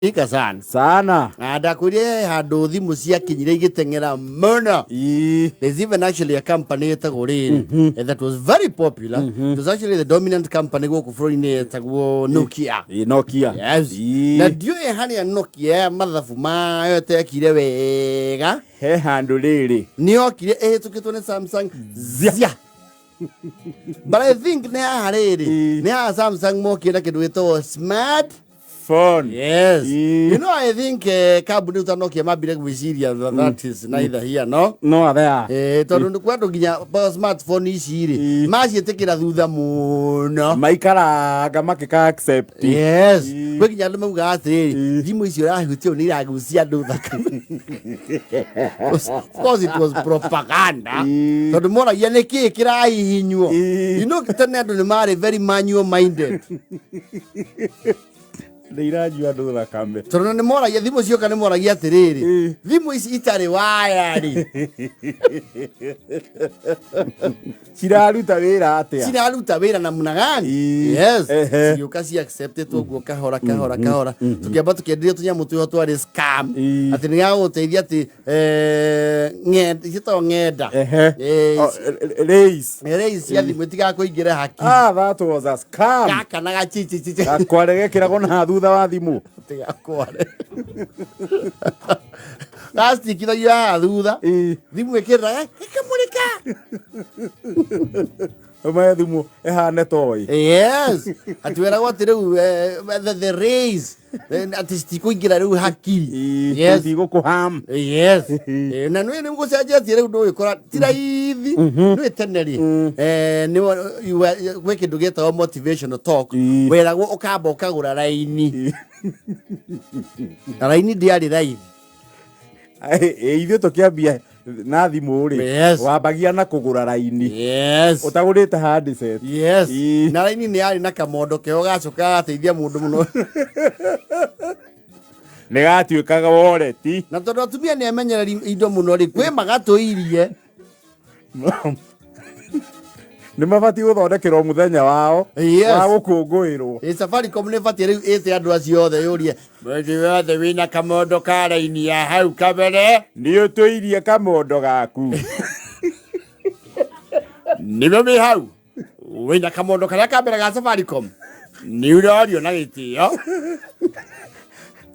Ika sana. Sana. Na ndakwĩrire he handũ thimũ ciakinyire igĩteng'era mũno. There's even actually a company ĩtagwo rĩrĩ that was very popular. It was actually the dominant company gũkũ bũrũri-inĩ ĩtagwo Nokia. Nokia. Yes. Na ndiũĩ harĩa Nokia ya mathabu mayo ĩtekire wega. He handũ rĩrĩ. Nĩyokire ĩhĩtũkĩtwo nĩ Samsung. Zia. But I think nĩ haha rĩrĩ. Nĩ haha Samsung mokire na kĩndũ gĩtagwo smart phone. Yes. Ii. You know, I think kambuni ta Nokia mambire gwĩciria that is neither here no. No there. Tondũ nĩ kwa andũ nginya smartphone ici rĩ maciĩtĩkĩra thutha mũno. Maikaranga makĩka accept. Yes. Ii. Kwĩ nginya andũ maugaga atĩrĩrĩ, thimũ icio ũrahutia ũũ nĩ iragucia andũ thakame. Of course it was propaganda. Tondũ moragia nĩ kĩĩ kĩrahihinywo. Ii. You know tene andũ nĩ marĩ very manual minded. Nĩ iranyua andũ thakame. Tondũ nĩ moragia thimũ cioka nĩ moragia atĩrĩrĩ, thimũ ici itarĩ waya rĩ, Ciraruta wĩra atĩa? Ciraruta wĩra namna gani? Yes. Cigĩũka ci accepted ũguo kahora kahora kahora, tũkĩamba tũkĩenderio tũnyamũ twĩho twarĩ scam, atĩ nĩ gagũgũteithia atĩ ng'enda ciĩtagwo ng'enda. Oh, race. Race cia thimũ itigakũingĩre haki. Ah, that was a scam. Gaka na gachichichichi. Gakware gekĩragwo na thutha wa thimũ. Tigakware gacikithagio haha thutha, thimũ ĩkĩrĩraga ĩkamũrĩka. Ũmahe thimũ ĩhane toy. Yes, atĩ weragwo atĩ rĩu the rays atĩ citikũingĩra rĩu hakiri. Yes. Igũkũham. Yes. Na nĩ nĩ gũcenjetie rĩu, ndũgĩkora ti raithi. Nĩ tene rĩ, gwĩ kĩndũ gĩtagwo motivational talk. Weragwo ũkamba ũkagũra raini, na raini ndĩarĩ raithi. Ithuĩ tũkĩambia na thimũ rĩ, wambagia na kũgũra raini ũtagũrĩte handset. Yes. Na raini nĩ yarĩ na kamondo keo gacoka gagateithia mũndũ mũno. Nĩ gatuĩkaga wallet. Na tondũ atumia nĩ amenyereri indo mũno rĩ, kwĩ magatũirie. Nĩ mabatiĩ gũthondekerwo mũthenya wao wa gũkũngũĩrwo. Ĩ Safaricom nĩ batiĩ rĩu ĩte andũ acio othe yũrie mũndũ wothe wĩna kamondo ka raini ya hau kabere. Nĩ ũtũirie kamondo gaku. Nĩwe wĩ hau wĩna kamondo karĩa ka mbere ga Safaricom, nĩ ũrorio na gĩtĩo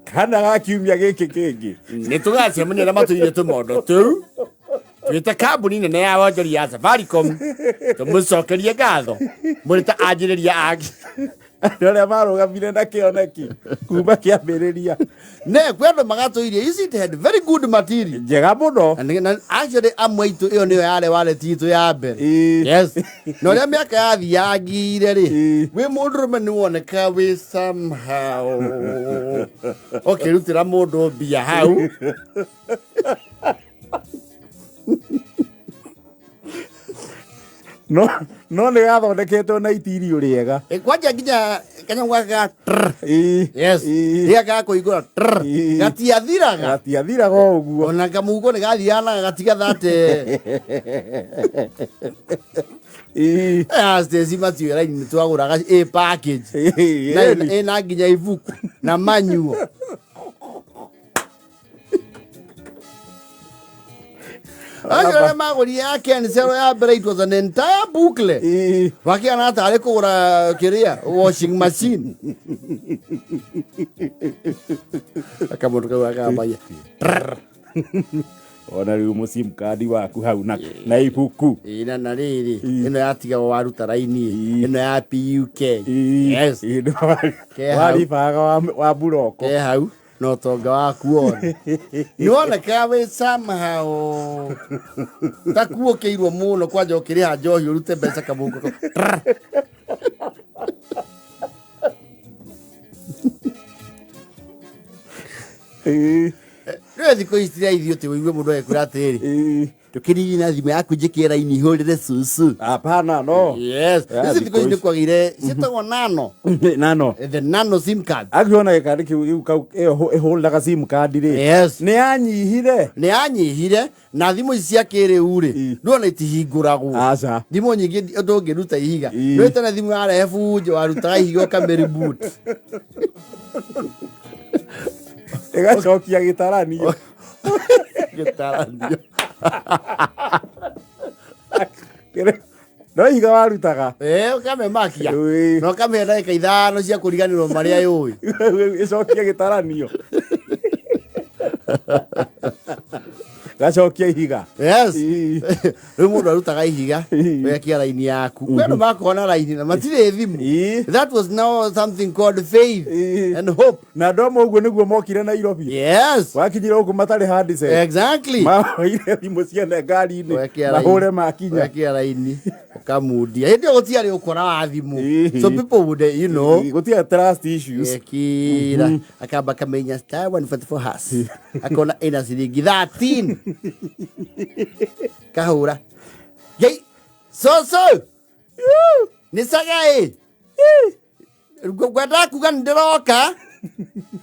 kana ga kiumia gĩkĩ kĩngĩ nĩ tũgacemania na matũirie tũmondo tũu twĩte kambuni nene ya wonjoria ya Safaricom tũmũcokerie ngatho mũrĩ ta anjĩrĩria angĩ. Andũ arĩa marũgamire na kĩoneki kuma kĩambĩrĩria. Ne kwĩ andũ magatũirie ici, it had very good material. Njega mũno. Na actually amwe aitũ ĩyo nĩyo yarĩ wallet itũ ya mbere. Yes, na ũrĩa mĩaka yathiyangire rĩ, wĩ mũndũrũme nĩ woneka wĩ somehow ũkĩrutĩra mũndũ mbia hau. No nĩ gathondeketwo na itirio rĩega. Kwanja nginya kanyamũ gaka ga trrr. Yes. Rĩrĩa gakũhingũra trrr, gatiathiraga. Gatiathiraga o ũguo. Ona kamũhuko nĩ gathiaga na gagatiga thate. Stacy matiũĩ raini nĩ twagũraga ĩ package. Na ĩna nginya ibuku na manyuo. Acio arĩa magũrire ya Ken Cell ya mbere, it was an entire booklet. Wakĩona tarĩ kũgũra kĩrĩa washing machine. Kamũndũ kau akambagia. Ona rĩu mũsim kandi waku hau na ibuku. Ĩ, na rĩrĩ ĩno yatigagwo waruta raini ĩno ya PUK. Yes. Ke hau. Waribaga wa buroko. Ke hau na ũtonga waku wothe nĩ wonekaga wĩ somehow ta kuũkĩirwo mũno kwanja ũkĩrĩha njohi ũrute mbeca kamũhuko kau. Trrr. Rĩu thikũ ici ti raithi ũtĩ ũigue mũndũ agĩkwĩra atĩrĩrĩ, ndũkĩrigi na thimũ yaku njĩkĩre raini hũrĩre cucu. Hapana, no. Yes. Yeah, ici thikũ ici thikũ nĩ kwagĩire ciĩtagwo nano. Nano. The nano sim card. Akiona gĩkandi kĩu gĩu kau ĩyo ĩhũrĩraga sim card rĩ, nĩ yanyihire. Nĩ yanyihire, na thimũ ici cia kĩrĩu rĩ, ndũona itihingũragwo. Aca. Thimũ nyingĩ ndũngĩruta ihiga. Nĩ tene thimũ yarehe bunjo warutaga ihiga ũkamĩreboot. Ĩgacokia gĩtaranio. Gĩtaranio. No ihiga warutaga. Eh, ũkamĩmakia. Ĩĩ. Na ũkamĩhe ndagĩka 5 cia kũriganĩrwo marĩa yũĩ. Ĩcokie gĩtaranio. Gacokia ihiga. Yes. Ĩĩ. Rĩu mũndũ arutaga ihiga Ĩĩ. wekia raini yaku. Kwĩ andũ makoragwo na raini na matirĩ thimũ. Ĩĩ. That was now something called faith Ĩĩ. and hope. Na andũ amwe ũguo nĩguo mokire Nairobi. Yes. Wakinyire gũkũ matarĩ handset. Exactly. Mahoire thimũ ciene ngari-inĩ. Wekĩa raini. Mahũre makinya. Wekĩa raini ũkamundia. Hĩndĩ ĩyo gũtiarĩ ũkora wa thimũ. Ĩĩ. So people would, you know, Gũtiarĩ trust issues. ekira akamba akamenya star 144 hash akona ina ciringi 13 kahura ngei coco nĩ cagai ngwendaga kuga nĩ ndĩroka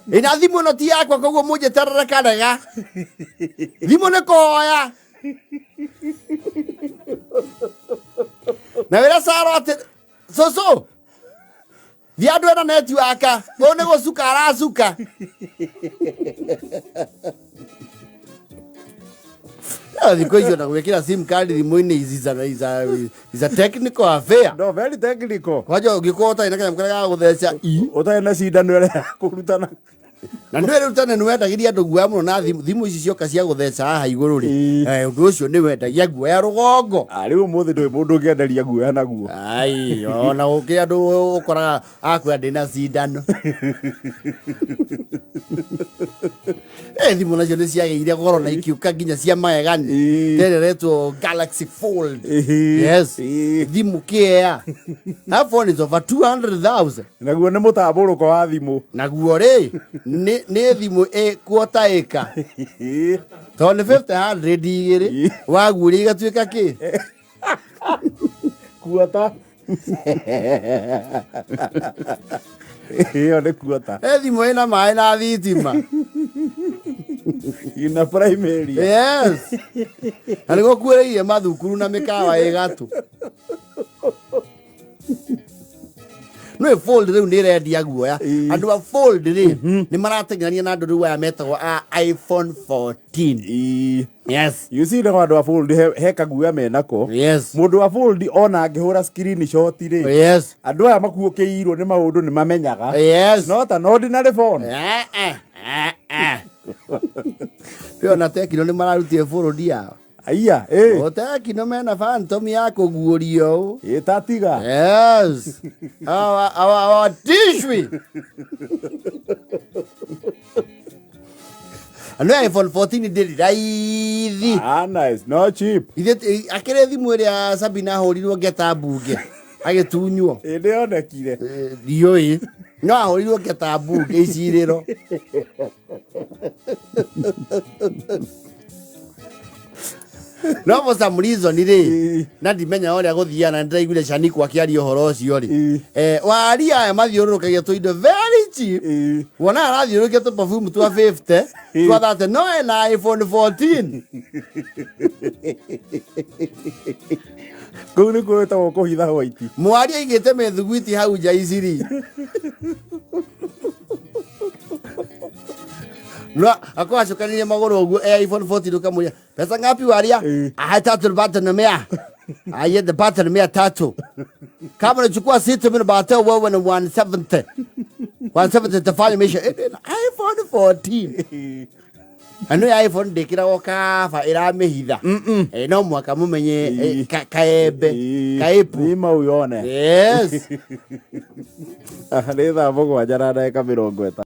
ĩna thimũ ĩno ti yakwa koguo mũnjĩterere karega thimũ nĩ kũhoya na wĩra caro atĩ cũcũ thiĩ andũ ĩno netiwaka ũyũ nĩ gũcuka aracuka. Thikũ icio na gwĩkĩra sim card thimũ-inĩ is a technical affair. No, very technical. Kwanja ũngĩkorwo ũtarĩ na kanyamũ karĩa ga gũtheca i Ũtarĩ na cindano ĩrĩa ya kũrutana. Na nĩ rĩu tene nĩ wendagĩria andũ guoya mũno na thimũ thimũ ici cioka cia gũtheca haha igũrũ rĩ. Ĩĩ. Ũndũ ũcio nĩ wendagia guoya rũgongo. Ah, rĩu ũmũthĩ ndũrĩ mũndũ ũngĩenderia guoya naguo. Ai, ona gũkĩrĩ andũ ũkoraga akwĩra ndĩna cindano. Thimũ nacio nĩ ciagĩire goro na ikiũka nginya cia magegania. Ĩĩ. Tene retwo Galaxy Fold. Ĩhĩ. Yes. Ĩĩ. Thimũ kĩea. That phone is over 200,000. Naguo nĩ mũtambũrũko wa thimũ. Naguo rĩ nĩ thimũ ĩ quarter ĩka. Ĩĩ. Tondũ nĩ 50 100 igĩrĩ Ĩĩ. waguũria igatuĩka kĩ? Kuota. Ĩyo nĩ kuota. He thimũ ĩna maĩ na thitima. Ina primary. Yes. Na nĩ gũkuĩrĩire mathukuru na mĩkawa ĩ gatũ. No fold rĩu nĩ ĩrendia guoya. Ĩĩ. Andũ a fold rĩ nĩ marateng'erania na andũ rĩu aya metagwo a iPhone 14. Ĩĩ. Yes. You see nĩ andũ a fold he kaguoya menako. Yes. Mũndũ wa fold ona angĩhũra screenshot rĩ. Yes. Andũ aya makuũkĩirwo nĩ maũndũ nĩ mamenyaga. Yes. Not an ordinary phone. Eh, eh, eh, eh. Pia ona Tekino nĩ mararutire bũrũri yao. Aiya, ĩ. O Tekino mena phantom ya kũguũrio ũũ. Ĩ tatiga. Yes. Hawatishwi. Andũ iPhone 14 ndĩrĩ raithi. Ah, nice. No cheap. Ithe akĩrĩ thimũ ĩrĩa Sabina ahũrirwo ngeta mbunge agĩtunywo. Ĩ nĩyonekire. Ndiũĩ. No ahũrirwo ngeta mbunge icirĩro. No for some reason rĩ Ĩ. na ndimenya ũrĩa gũthiaga na nĩndĩraiguire Shaniku akĩaria ũhoro ũcio rĩ. Ĩ. Waria aya mathiũrũrũkagia tũindo very cheap. Ĩ. Wona arathiũrũrũkia tũ perfume twa 50 twa 30 no ena iPhone 14. Kũu nĩkuo gwĩtagwo kũhitha white. Mwaria aigĩte mĩthuguiti hau nja iciri. No akorwo acukanirie magũrũ ũguo e iPhone 14 ũkamũria pesa ngapi waria? Ĩ. Ah, tatu button mia. Aye the button 300. Kama unachukua sita mimi nabatea wewe ni 170. 170 tafanya maisha. iPhone 14. Ano ya iPhone ndĩkĩragwo kaba ĩramĩhitha. No mũhaka mũmenye kaembe kaĩpu. Thima uyone. Yes. Nĩ thaa 7 na ndagĩka 50.